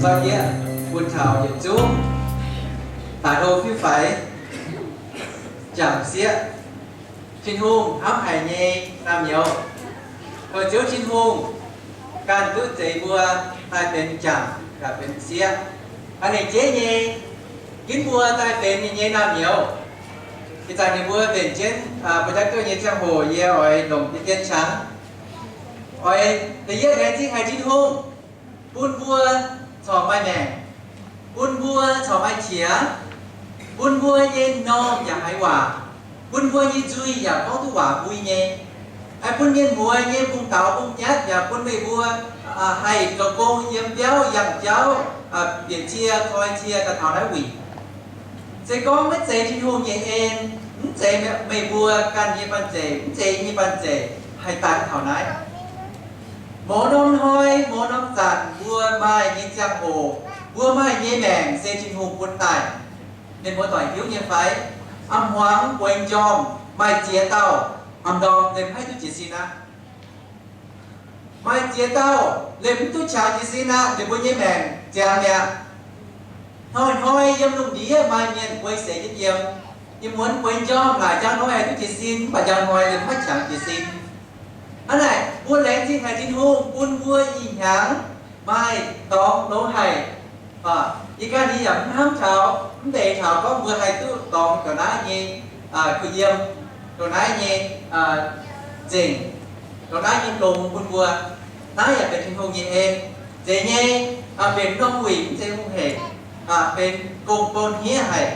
Yie bun taux yietc zungv daaih hlo fiuv-faix, jangc sieqv, Tin-Hungh hnamv haic nyei naamh nyouz. Tov Ziouv Tin-Hungh ganh duqv zeix mbuo daaih benx jangc yaac benx sieqv. Hnangv naaic jeiv nyei, ginv mbuo daaih benx ninh nyei naamh nyouz. Ih zanc ninh mbuo mbenc jienv mbuo jangv duqv nyei ziangh hoc yie oix longc deix dien qangx. Oix da'yietv laengz zingh haic Tin-Hungh bun mbuo corc maaih maengc, bun mbuo corc maaih qiex, bun mbuo nyei m'normh yaac haiz waac, bun mbuo nyei nzuih yaac gorngv duqv waac mbui nyei. Haih bun mienh mueiz nyei bungx daux bungx nyatv yaac bun meih mbuo haih zoux gong yiem biauv yangh jauv, bieqc cie koi cie daaih taux naaiv wuic. Se gorngv maiv zeiz Tin-Hungh nyei en, mv zeiz meih mbuo ganh nyei banh zeic, mv zeiz yie nyei banh zeic haih daaih taux naaiv. Mouz norm hnoi, mouz norm zanc mbuo maaih nyei ziangh hoc, mbuo maaih nyei maengc se Tin-Hungh bun daaih. Mienh muoz doic hiuv nyei fai? A'hmuangx bueix m'njormh maaih ziex dauh, m'normh liemh maiv duqv jiez sin aqv. Maaih ziex dauh liemh mv duqv qangx jiez sin aqv, ninh mbuo nyei maengc ziangx mi'aqv. Hnoi-hnoi yiem lungh ndiev maaih mienh bueix seix jienv yiem. Yiem muonz bueix m'njormh naaic njang hnoi haih duqv jiez sin, mv baac njang hnoi liemh maiv qangx jiez sin. Hnangv naaic, mbuo laengz zingh haic Tin-Hungh bun mbuo ih hnyangx maaih dorngx longx haic. Yie ganh yie yaac mv hnamv taux, mv deix taux gorngv mbuo haih duqv dorngx ndongc naaiv nyei kuh yiem, ndongc naaiv nyei nzengc, ndongc naaiv nyei longx bun mbuo. Naaiv yaac benx Tin-Hungh nyei en. Zeiz nyei, benx norm wuic mv zeiz hungh hec, benx gong-bou hniev haic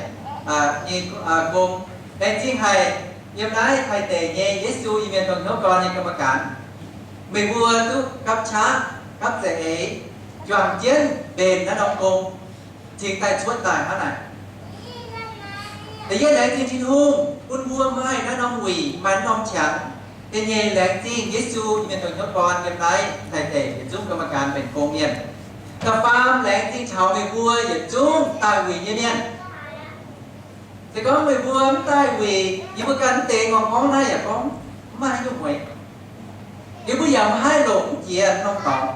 nyei gong. Laengz zingh haic yiem naaiv Taiv deic nyei Yesu Iu-Mienh dongh hnyouv gorn nyei ga'maah gaanx. Meih mbuo duqv gapv qaqv, gapv za'eix, juangc jienv mbenc naaiv norm gong, cingx daaih cuotv daaih hnangv naaic. Da'yietv laengz zingh Tin-Hungh bun mbuo maaih naaiv norm wuic, maaih naaiv norm qangx. Da'nyeic laengz zingh Yesu Iu-Mienh dongh hnyouv gorn yiem naaiv Taiv deic yietc zungv ga'maah gaanx mbenc gong mienh. Da'faam laengz zingh taux meih mbuo yietc zungv daaih wuic nyei mienh. Se gorngv meih mbuo mv daaih wuic, yie mbuo ganh mv deix ngorc gorngv naaiv yaac gorngv mv maaih haaix nyungc mueiz. Yie mbuo yaac mv haih longc mv jiex norm dorngx.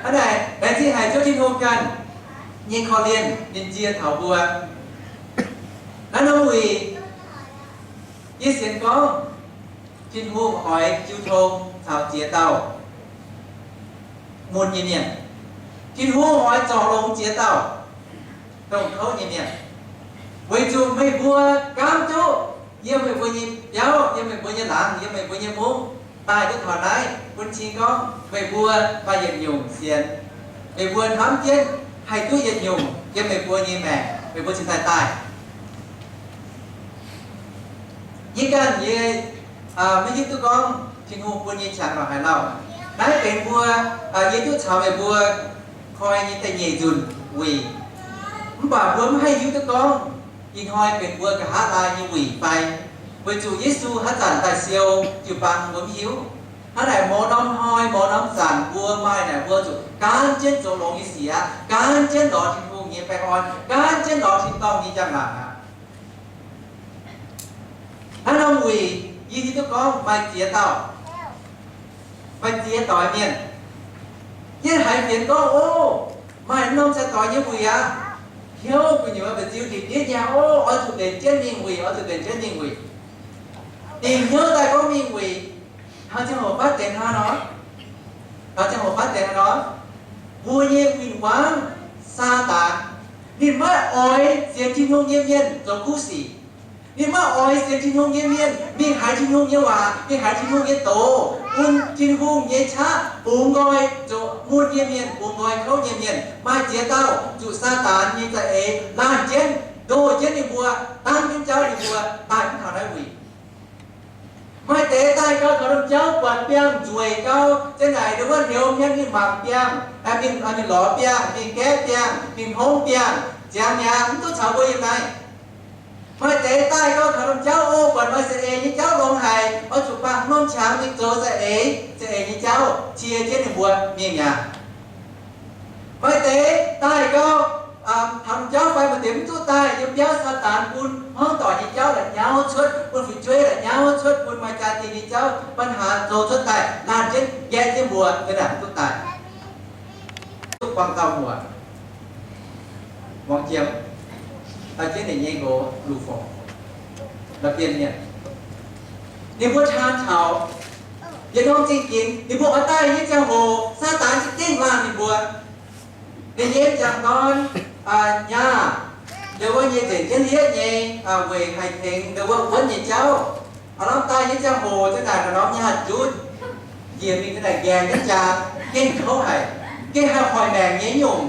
Hnangv naaic, laengz zingh haic Ziouv Tin-Hungh ganh nyei korv-lienh, ninh nzie taux mbuo. Naaiv norm wuic, yie sienx gorngv Tin-Hungh oix jiu tong caux ziex dauh mun nyei mienh. Tin-Hungh oix zorc longx ziex dauh dongh kouv nyei mienh, weic zuqc meih mbuo gaamv duqv yiem meih mbuo nyei biauv, yiem meih mbuo nyei laangz, yiem meih mbuo nyei mungv daaih duqv taux naaiv, bun cing gorngv meih mbuo maaih yietc nyungc sienx. Meih mbuo hnamv jienv haih duqv yietc nyungc yiem meih mbuo nyei maengc, meih mbuo cingx daaih daaih. Yie ganh yie maiv hiuv duqv gorngv Tin-Hungh bun nyei qangx lorqc haaix lauh. Naaiv benx mbuo, yie duqv caux meih mbuo koi nyei da'nyeic nzunc wuic. Mv baac mbuo mv haih hiuv duqv gorngv ih hnoi benx mbuo nqa'haav laai nyei wuic fai, weic zuqc Yesu haaix zanc daaih siou jiu-baang mbuo mv hiuv. Hnangv naaic, mouz norm hnoi, mouz norm zanc mbuo maaih naaic, mbuo zuqc gan jienv zoux longx nyei sic aqv, gan jienv lorz Tin-Hungh nyei baengh orn, gan jienv lorz tin-dorngh nyei njang-laangc aqv. Naaiv norm wuic yie hiuv duqv gorngv maaih ziex dauh, maaih ziex doix mienh. Yie haiz fienx gorngv, ov, maaih norm sai-doix nyei wuic aqv. Hnyouv gu'nyuoz mba'ziu ndie-ndiev nyei ov, oix zuqc mbenc jienv mingh wuic, oix zuqc mbenc jienv mingh wuic. Dingc hnyouv daaih gorngv mingh wuic, taux ziangh hoc fatv deix hnangv nor, taux ziangh hoc fatv deix hnangv nor, mbuo nyei win-wangv, Saadaan, ninh maiv oix sienx Tin-Hungh nyei mienh zoux kuv sic. Ninh maiv oix sienx Tin-Hungh nyei mienh mingh haiz Tin-Hungh nyei waac, mingh haiz Tin-Hungh nyei doz, bun Tin-Hungh nyei qaqv bungx nqoi zoux mun nyei mienh, bungx nqoi kouv nyei mienh. Maaih ziex dauh zuqc Saadaan nyei za'eix laanh jienv, ndoh jienv ninh mbuo, dangv jienv jauv ninh mbuo daaih mv taux naaiv wuic. Maaih deix daaih gau taux domh jauv buatc biangh nzueic gau, za'naaic ndau wuov hnyouv hmien mingh mangc biangh, mingh, mingh lorz biangh, mingh gaeqv biangh, mingh hngongv biangh, ziangx mi'aqv, mv duqv caux mbuo yiem naaiv. Maaih deix daaih gau taux domh jauv, o, buatc maaih za'eix nyei jauv longx haic, oix zuqc baamh norm qangx mingh zoux za'eix, za'eix nyei jauv cie jienv ninh mbuo mingh mi'aqv. Maaih deix daaih gau taux domh jauv fai maaih deix mv duqv daaih, yiem biauv Saadaan bun hmuangv doic nyei jauv la'nyauv cuotv, bun fu'jueiv la'nyauv cuotv, bun maaih jaa-dingh nyei jauv, ปัญหา zoux cuotv daaih, laanh jienv nqaeqv jienv mbuo, za'naaic mv duqv daaih. Duqv buangh Ninh mbuo taan taux yietc norm zingh ginx, ninh mbuo oix daaih nyei ziangh hoc, Saadaan za'gengh laanh ninh mbuo. Ninh nyei m'jangc dorn nyaah, ndau wuov nyei nzengc jienv lieqv nyei, weic haih tengx ndau wuov wuonv nyei jauv. Aav norm daaih nyei ziangh hoc, za'gengh naaic norm nyaah zunv njiec mingh, za'gengh naaic nqaengx jienv jaa, gengh kouv haic, gengh haih hoic maengc nyei nyungc.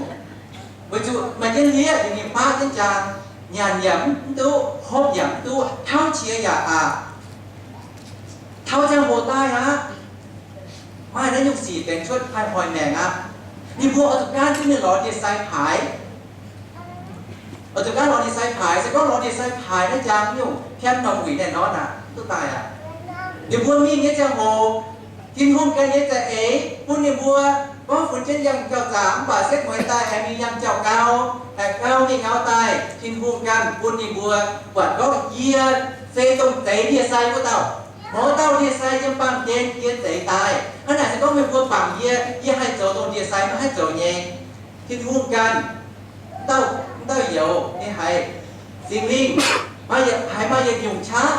Weic zuqc maaih jienv lieqv, ninh mingh baav jienv jaa, nyanc yaac mv duqv, hopv yaac mv duqv, tauv qiex yaac aqc. Taux ziangh hoc daaih aqv, maaih naaiv nyungc sic benx cuotv haih hoic maengc aqv. Ninh mbuo oix zuqc gaanv jienv mingh lorz ndie-sai paaix. Oix zuqc gaanv lorz ndie-sai paaix. Se gorngv lorz ndie-sai paaix naaiv jaa nyungc pianv norm wuic naaiv norm aqv, duqv daaih aqv. Ninh mbuo mingh nyei ziangh hoc, Tin-Hungh ganh nyei za'eix bun ninh mbuo gorngv funx jienv yangh jauv-zaqc, mv baac setv mueiz daaih aengx mingh yangh jauv-gau, aengx gau mingh gau daaih. Tin-Hungh ganh bun ninh mbuo buatc gorngv yie se dongh zeix ndie-sai wuov dauh. Mouz dauh ndie-sai yiem baamh gen yie zeix daaih. Hnangv naaic se gorngv meih mbuo bangc yie, yie haih zoux dongh ndie-sai maiv haih zoux nyei. Tin-Hungh ganh, dauh, dauh youz ninh haiz Singx Lingh haiz maaih yietc nyungc qaqv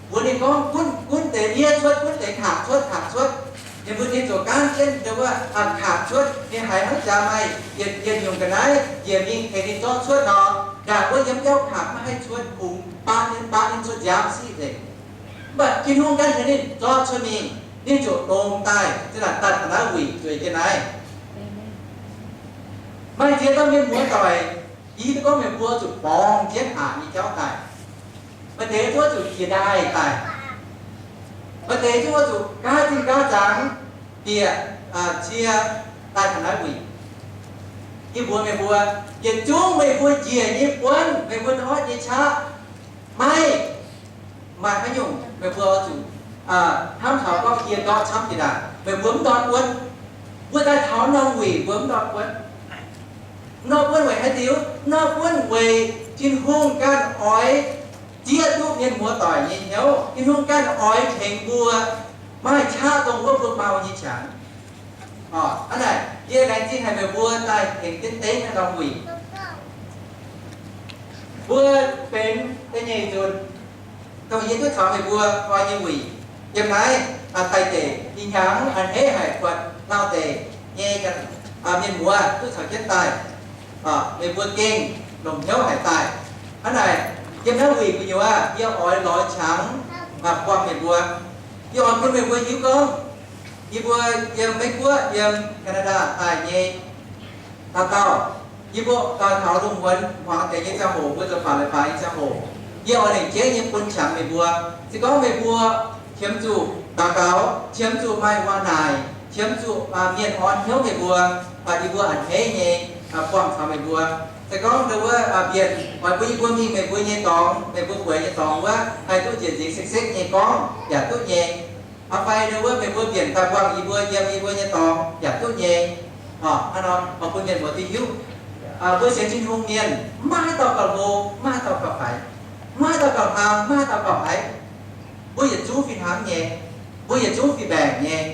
mbuox ninh gorngv, gunv, gunv deix ndiev cuotv, gunv deix kangx cuotv, kangx cuotv. Ninh mbuo nyei zuqc gaanv jienv ndau wuov kangx cuotv. Ninh haiz hnangv jaax maaih yietc, yietc nyungc ga'naaiv njiec mingh tengx ninh zorqv cuotv nor, ndaangc wuov yiem jauv kangx maiv haih cuotv, kungx baav ninh, baav ninh cuotv nziaamv siqv nzengc. Mv baac Tin-Hungh ganh tengx ninh zorqv cuotv mingh, ninh ziouc longx daaih, za'gengh daaih taux naaiv wuic zueiz jienv naaiv. Maaih ziex dauh mienh muoz doic, yie duqv gorngv meih mbuo zuqc borngz jienv aqc nyei jauv daaih. Maaih deix zuqc jiex ndaaih daaih. Maaih deix zuqc gaav zinh gaav zangx bieqc cie daaih taux naaiv wuic. Yie mbuox meih mbuo, yietc zungv meih mbuo njiec nyei buonv, meih mbuo ndortv nyei qaqv, maiv maaih haaix nyungc meih mbuo oix zuqc hnamv taux gorngv yie ndortv camv jiex ndaangc, meih mbuo mv ndortv buonv. Mbuo daaih taux norm wuic mbuo mv ndortv buonv. Mv ndortv buonv weic haaix diuc? Mv ndortv buonv weic Tin-Hungh ganh oix zieqv duqv mienh muoz doic nyei hnyouv. Tin-Hungh ganh oix tengx mbuo maaih qaqv dongh wuov mbuo mau nyei qangx. Hnangv naaic, yie laengz zingh haic meih mbuo daaih tengx jienv dengv naaiv norm wuic. Mbuo benx da'nyeic nzunc dongh yie duqv caux meih mbuo koi nyei wuic. Yiem naaiv daaih deic, ih hnyangx a'hneiv haic, buatc lauh deic nyei mienh muoz duqv caux jienv daaih. Meih mbuo gengh longc hnyouv haic daaih. Hnangv naaic, yiem naaiv wuic gu'nyuoz yie oix lorz qangx buangh meih mbuo. Yie oix bun meih mbuo hiuv gorngv, yie mbuo yiem Meiv Guoqv, yiem Canada daaih nyei dauh dauh, yie mbuo daaih taux lungh muonz hmuangx deix nyei ziangh hoc, mbuo zoux faatv leiz-baaix nyei ziangh hoc, yie oix lengc jeiv nyei bun qangx meih mbuo. Se gorngv meih mbuo qiemx zuqc daux gaux, qiemx zuqc maaih waac-naaic, qiemx zuqc mienh orn hnyouv meih mbuo, yie mbuo a'hneiv nyei buangh caux meih mbuo. Se gorngv ndau wuov mienh oix bun yie mbuo mingh meih mbuo nyei dorngx, meih mbuo bueix nyei dorngx wuov, haih duqv njiec nzingx sekv-sekv nyei gorngv yaac duqv nyei. Aa, fai ndau wuov meih mbuo mbienc daaih buangh yie mbuo yiem yie mbuo nyei dorngx yaac duqv nyei. Hnangv nor oix bun mienh muoz duqv hiuv, mbuo sienx Tin-Hungh mienh maiv maaih haaix dauh gauh hlo, maiv maaih haaix dauh gauh faix, maiv maaih haaix dauh gauh hlang, maiv maaih haaix dauh gauh haiz. Mbuo yietc zungv fih hnangv nyei. Mbuo yietc zungv fih mbaengc nyei.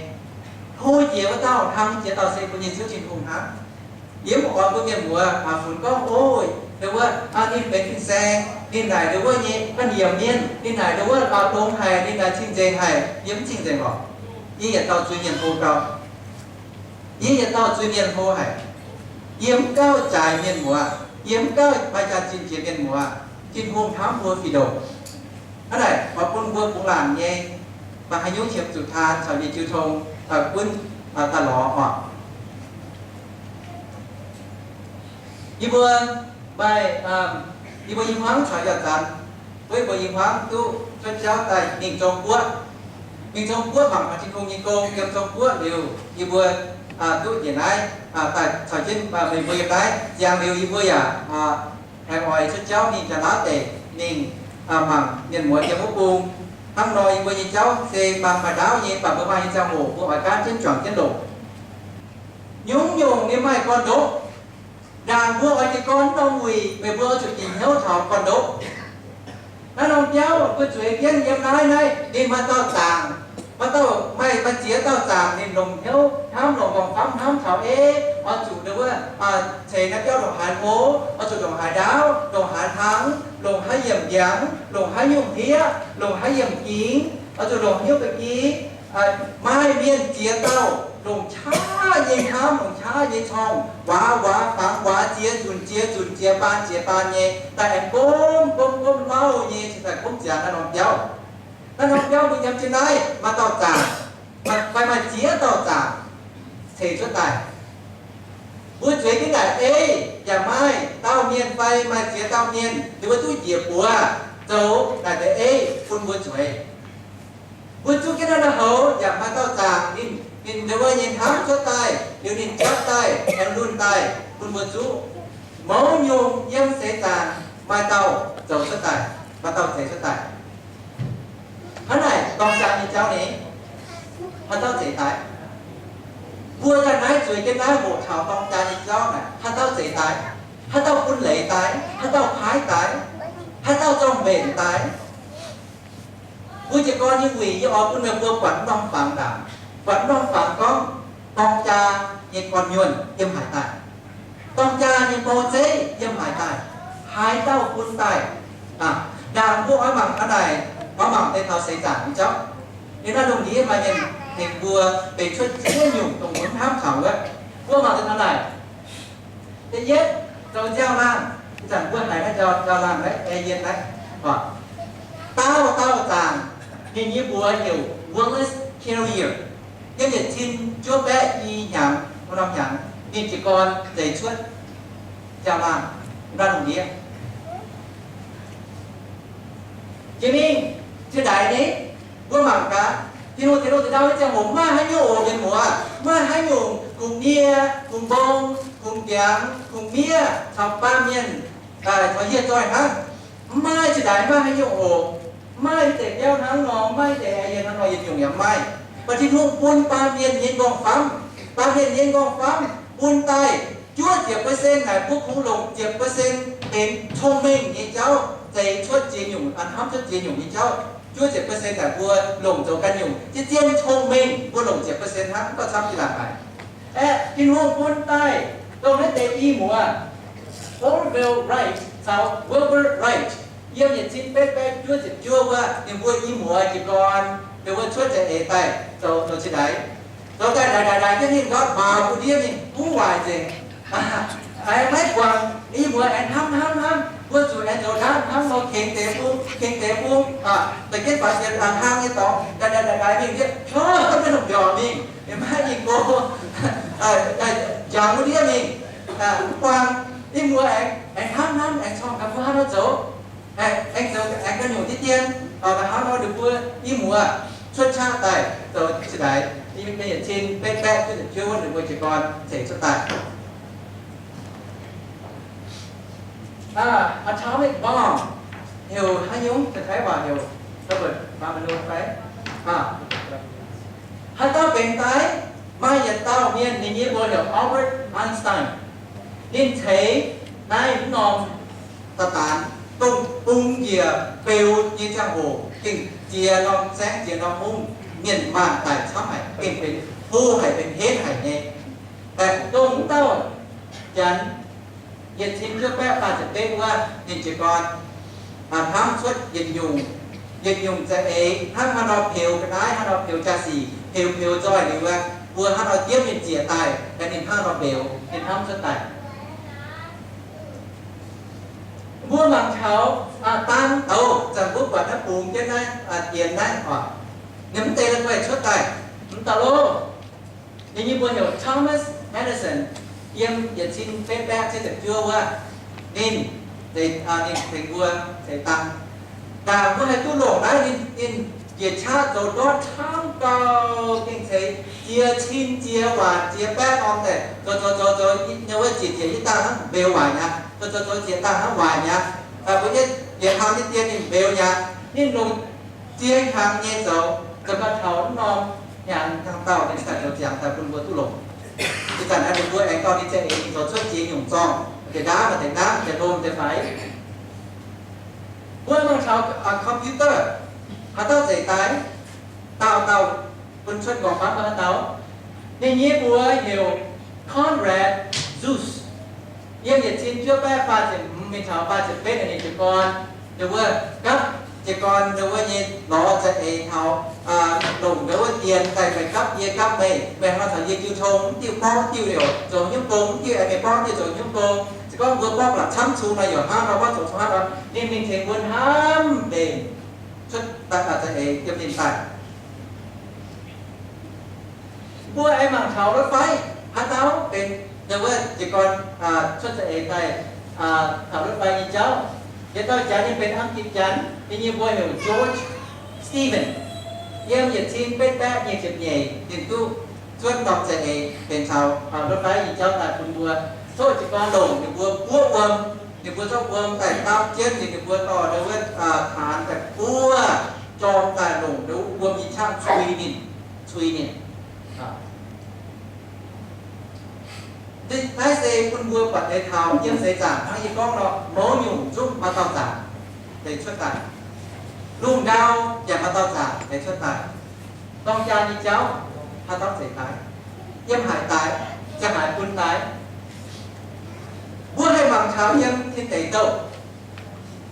Hlo jiex wuov dauh, hlang jiex dauh se mbuo nyei Ziouv Tin-Hungh hnangv. Yie mv oix mbuo mienh muoz funx gorngv, o, ndau wuov ninh benx fin-saeng, ninh naaic ndau wuov nyei ganh yiemc mienh, ninh naaic ndau wuov longx haic, ninh naaic cing-nzengc haic. Yie mv cing-nzengc lorqc. Yie yietc dauh zuiz-mienh hlo gau. Yie yietc dauh zuiz-mienh hlo haic. Yie mv gauh jaaix mienh muoz. Yie mv gauh maaih jaax-zinh jiex mienh muoz. Tin-Hungh hnamv mbuo fih ndoqc. Hnangv naaic oix bun mbuo bungx laangc nyei, maaih haaix nyungc qiemx zuqc taan caux nyei jiu tong, gunv daaih lorz oc. Yie mbuo maaih, yie mbuo i hmuangv caux yaac zanc, weic mbuo i hmuangv duqv cuotv jauv daaih mingh Zong-Guoqv. Mingh Zong-Guoqv mangc gaax Tin-Hungh nyei gong yiem Zong-Guoqv liuz, yie mbuo duqv njiec naaiv daaih caux jienv meih mbuo yiem naaiv. Ziangh liuz yie mbuo yaac aengx oix cuotv jauv mingh Janx-Laauv deic mingh mangc mienh muoz yiem wuov bung. Hnangv nor yie mbuo nyei jauv se baamh maaih ndaauv nyei, baac mbuo maaih nyei ziangh hoc mbuo oix gaanv jienv juangc jienv longc. Nyungc-nyungc ninh maaih gorn-ndoqv. Ndaangc mbuo oix jiez gorn norm wuic, meih mbuo oix zuqc bieqc hnyouv taux gorn-ndoqv. Naaiv norm biauv mbuo zueiz jienv yiem naaiv naaiv, ninh maaih dauh zaangc, maaih dauh, maaih, maaih ziex dauh zaangc ninh longc hnyouv hnamv longc Gorngv famv hnamv taux ei, oix zuqc ndongc wuov, ceix naaiv biauv ndongc haaix hlo, oix zuqc ndongc haaix ndaauv, ndongc haaix hlang, longc haaix yiemc ndiangx, longc haaix nyungc hlieqv, longc haaix yiemc gingx, oix zuqc longc hnyouv ba'gi. Maaih mienh ziex dauh longc qaqv nyei hnamv, longc qaqv nyei corng, waac waac fangx waac, ziex nzunc ziex nzunc, ziex baan ziex baan nyei daaih aengx gomv gomv gomv lauh nyei cingx daaih gomv ziangx naaiv norm biauv. Naaiv norm biauv mbuo yiem jienv naaiv maaih dauh zaangc, fai maaih ziex dauh zaangc ceix cuotv daaih. Mbuo zueiz jienv naaic ei yaac maaih dauh mienh fai maaih ziex dauh mienh ninh mbuo duqv njiec buoz zoux naaic deix ei bun mbuo zueiz. Mbuo zuqv jienv naaiv houx yaac maaih dauh zaangc ninh, ninh ndongc wuov nyei hnamv cuotv daaih, liuz ninh jatv daaih, aengx lunh daaih bun mbuo zuqv. Mouz nyungc yiem seix zaangc maaih dauh zoux cuotv daaih, maaih dauh zeix cuotv daaih. Hnangv naaic dorng jaa nyei jauv ni, haaix dauh zeix daaih? Mbuo ganh naaiv zueiz jienv naaiv hoqc taux dorng jaa nyei jauv naaic, haaix dauh zeix daaih? Haaix dauh bun leiz daaih? Haaix dauh paaiv daaih? Haaix dauh zorng-mbenc daaih? Mbuo jiez gorn nyei wuic yie oix bun meih mbuo buatc norm fangx ndaangc, buatc norm fangx gorngv dorng jaa nyei gorn-nyuonh yiem haaix daaih, dorng jaa nyei bou zeiv yiem haaix daaih, haaix dauh bun daaih. Ndaangc mbuo oix mangc a'naaic, oix mangc deix taux seix zaangc nyei jauv. Yiem naaiv lungh ndiev maaih mienh tengx mbuo benx cuotv ziex nyungc dongh mbuo hnamv taux wuov. Mbuo mangc deix a'naaic. Da'yietv, zoux nziaaux-laangh. Ih zanc mbuo haiz naaiv nziaaux-laangh naaiv, ei yien naaiv, dauh dauh zaangc ninh nyei mbuox heuc Wallace Carrier. Yiem yietc cin juov baeqv i hnyangx, wuov norm hnyangx ninh jiez gorn zeix cuotv nziaaux-laangh naaiv lungh ndiev. Jiex mingh, jiex ndaix ni, mbuo mangc gaax, Tin-Hungh zeix lungh zeix ndau nyei ziangh hoc maaih haaix nyungc oc, mienh muoz, maaih haaix nyungc kungx nie, kungx mbong, kungx ndiangx, kungx miev caux baamh mienh, caux hieh zoih hnangv. Mv maaih jiex ndaix maaih haaix nyungc oc. Mv maaih deix biauv hnangv nor, mv maaih deix aengx yie hnangv nor yietc nyungc yaac mv maaih. Mv baac Tin-Hungh bun baamh mienh nyei nqorngv-famv, baamh mienh nyei nqorngv-famv bun daaih juov ziepc percent naaic mbuo kungx longc ziepc percent benx cong-mengh nyei jauv, zeix cuotv ziex nyungc, hnamv cuotv ziex nyungc nyei jauv. Juov ziepc percent naaic mbuo longc zoux ganh nyungc. Zien-zien cong-mengh mbuo longc ziepc percent hnangv, mv baac camv jiex laangc haic. Aeqv, Tin-Hungh bun daaih dongh naaiv deix i muoz, Orville Wright caux Wilbur Wright, yiem yietc cin betv baeqv juov ziepc juov wuov, ninh mbuo i muoz jiez gorn, ninh mbuo cuotv za'eix daaih zoux, zoux cin-ndaix. Zoux daaih ndaix ndaix ndaix jienv ninh ndortv maux bun ndiev mingh, huv waaic nzengc. Aengx maiv guangc, i muoz aengx hnamv hnamv hnamv, mbuo zuqc aengx zoux ndaamv hnangv nor kengx deix bung, kengx deix bung, da'jienv faaux jiex laangz hlang nyei dorngx, ndaix ndaix ndaix ndaix mingh ndiev, maiv longc mbiorngz mingh, maiv mingh go, jangx bun ndiev mingh. Mv guangc, i muoz aengx, aengx hnamv hnamv, aengx corng gaax mbuo hnangv nor zoux. Aengx zoux aengx ganh nyungc deix dien, hnangv nor ninh mbuo i muoz cuotv qaqv daaih zoux cin-ndaix, yiem yietc cin betv baeqv juov ziepc juov wuov ninh mbuo jiez gorn ceix cuotv daaih. Atomic bomb heuc haaix nyungc? Taux Taiv waac heuc ระเบิดปรมาณู fai? Haaix dauh benx daaih? Maaih yietc dauh mienh, ninh nyei mbuox heuc Albert Einstein. Ninh ceix naaiv norm sa daanx dongh bungx njiec beu nyei ziangh hoc, gengh ziex norm saengv ziex norm hungh, mienh maanc daic camv haic, gengh benx hlo haic benx henv haic nyei. Dongh wuov dauh Janx, yietc cin juov baeqv faah ziepc betv wuov, ninh jiez gorn hnamv cuotv yietc nyungc, yietc nyungc za'eix hnangv haaix nor peux ga'naaiv, haaix nor peux jaa-sic, peux peux nzoih liuz wuov, mbuo hnangv nor diemv ninh ziec daaih, ninh hnangv nor mbeux, ninh hnamv cuotv daaih. Mbuo mangc taux dang douz, zanc mbuo buatc naaiv bungx jienv naaiv, dienx naaiv oc, ninh mv deix la'guaih cuotv daaih, mv dauh loh. Ninh nyei mbuox heuc Thomas Edison, yiem yietc cin betv baeqv cietv ziepc juov wuov, ninh, ninh tengx mbuo ceix dang. Ndaangc mbuo haih duqv longc naaiv, ninh, ninh njiec qaqv zoux ndortv camv gau, gengh ceix ziex cin ziex waanc ziex baeqv norm daaih, zoux zoux zoux zoux, ninh wuov ziec ziec nyei dangh hnangv mbeux waaic mi'aqv, zoux zoux zoux ziec dangh hnangv waaic mi'aqv. Mbuo nyei yietc hnangv nyei dien ninh mbeux mi'aqv. Ninh longc ziex hnyangx nyei zoux, zoux gau taux mv norm hnyangx hnyangx dauh ninh cingx daaih zoux ziangx daaih bun mbuo duqv longc. Ih zanc naaiv ninh mbuo aengx dorh ninh za'eix mingh zoux cuotv ziex nyungc zorngh, deix ndaamv, deix naamv, deix lom, deix faix. Mbuo mangc taux computer, haaix dauh zeix daaih? Dauh dauh bun cuotv nqorngv-famv haaix dauh? Ninh nyei mbuox heuc Konrad Zuse. Yiem yietc cin juov baeqv faah ziepc hmz mingh taux faah ziepc betv ninh jiez gorn, ndau wuov gapv, jiez gorn ndau wuov nyei lorz za'eix taux, longc ndau wuov dien daaih, meih gapv yie, gapv meih, meih hnangv taux yie jiu tong, mv diuh borqv diuh liouc zoux hnyouv gong, mv diuh aengx meih borqv diuh zoux hnyouv gong. Se gorngv mbuo borqv la'camv cung nor, yaac hnangv nor, borqv zoux cung hnangv nor, ninh mingh tengx mbuo hnamv mbenc cuotv daaih za'eix yiem ninh daaih. Mbuo aengx mangc taux รถไฟ haaix dauh benx ndau wuov jiez gorn cuotv za'eix daaih taux รถไฟ nyei jauv. Yietc dauh janx ninh benx Aang^gitc Janx, ninh nyei mbuox heuc George Stephen. Yiem yietc cin betv baeqv nyic ziepc nyeic ninh duqv zuonv dorh za'eix benx taux รถไฟ nyei jauv daaih bun mbuo. Tov jiez gorn longc ninh mbuo buov wuom, ninh mbuo zorqv wuom daaih dapv jienv, ninh mbuo dorh ndau wuov taanx daaih buov jorm daaih longc ndau wuov wuom nyei qaqv cui ninh, cui ninh. Naaiv se bun mbuo buatc deix taux yiem seix zaangc hnangv yie gorngv nor, mouz nyungc zungv maaih dauh zaangc deix cuotv daaih. Lungh ndau yaac maaih dauh zaangc deix cuotv daaih. Dorng jaa nyei jauv haaix dauh zeix daaih? Yiem haaix daaih? Ziangh haaix bun daaih? Mbuo haih mangc taux yiem Tin Deic Douh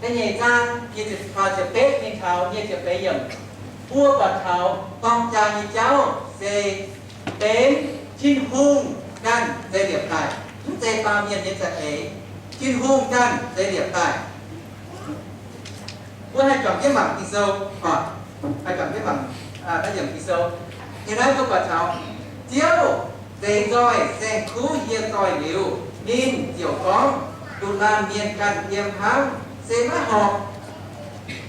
da'nyeic zaang nyic ziepc faah ziepc betv mingh taux nyic ziepc feix yiemc, mbuo buatc taux dorng jaa nyei jauv se benx Tin-Hungh ganh zeix liepc daaih, mv zeiz baamh mienh nyei za'eix. Tin-Hungh ganh zeix liepc daaih. Mbuo haih juangc jienv mangc Ging-Sou oc. Haih juangc jienv mangc naaiv yiemc Ging-Sou. Ih naaiv mbuo buatc taux Ziouv zeix nzoih saeng-kuv hieh zoih liuz, ninh ziouc gorngv, Nduqc laanh mienh ganh yiem hnangv, se maiv horpc.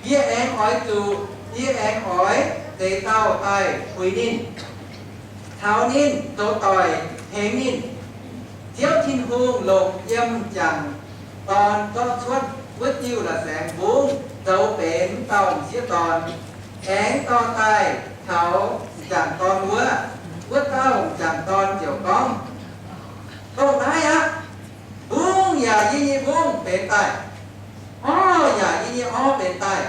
Yie aengx oix zuqc, yie aengx oix zeix dauh daaih puix ninh, caux ninh zoux doic tengx ninh. Ziouv Tin-Hungh longc yiem m'jangc dorn zorqv cuotv wuov diuh la'saengx mbungv zoux benx dauh m'sieqv dorn, aengx dorh daaih taux m'jangc dorn wuov. Wuov dauh m'jangc dorn ziouc gorngv, Dongh naaiv aqv. Mbungv yaac yie nyei mbungv benx daaih, orv yaac yie nyei orv benx daaih.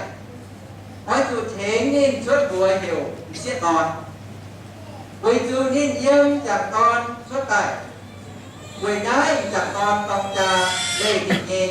Oix zuqc tengx ninh cuotv mbuox heuc m'sieqv dorn, weic zuqc ninh yiem m'jangc dorn cuotv daaih. Weic naaiv m'jangc dorn dorng jaa leih ninh nyei